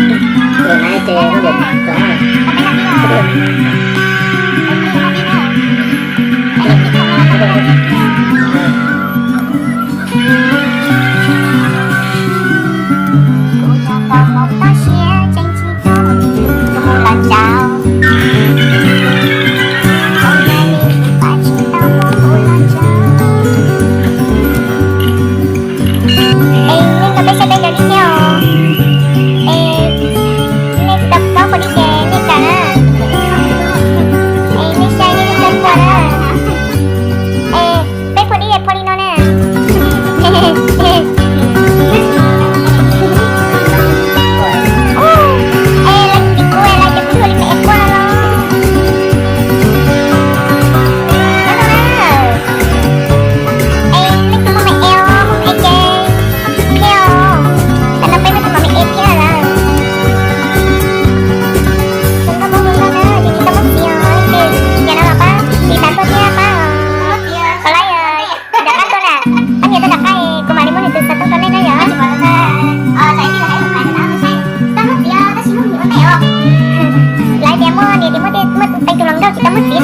Tus nai ces lub yom tso. Kuv yog tau hauv toj siab tseem tsis tau mus los ntsauv. Tau yog li kuv pab tsis tau mus los ntsauv. Es nej nrog peb saib peb cov video thiab os. Es nej tsis tau paub phoos dib ces nej kawm na. Es nej saib nej twb tau pom na. Es peb phoos dib es phoos li no na. Es lawv tsis kuv es lawv cov kuv li me es quaj no los. Es nej tus muaj me es os, muaj me es ces thiab os. Tam no peb muaj tus muaj me es thiab lawm. Tus nkauj muaj me nkauj na, yus tsis tau muab txiv os, ces yam no los pab tiv tas tuaj thiab pab os. Qhov lawv nram qab tuaj na, pab nias tuaj nram qab es kuv mam li muab nws tus xov tooj rau nej na yom. Lawv tias muaj niam tias muaj tej muaj tej tus hluas nkauj tsis tau muab txiv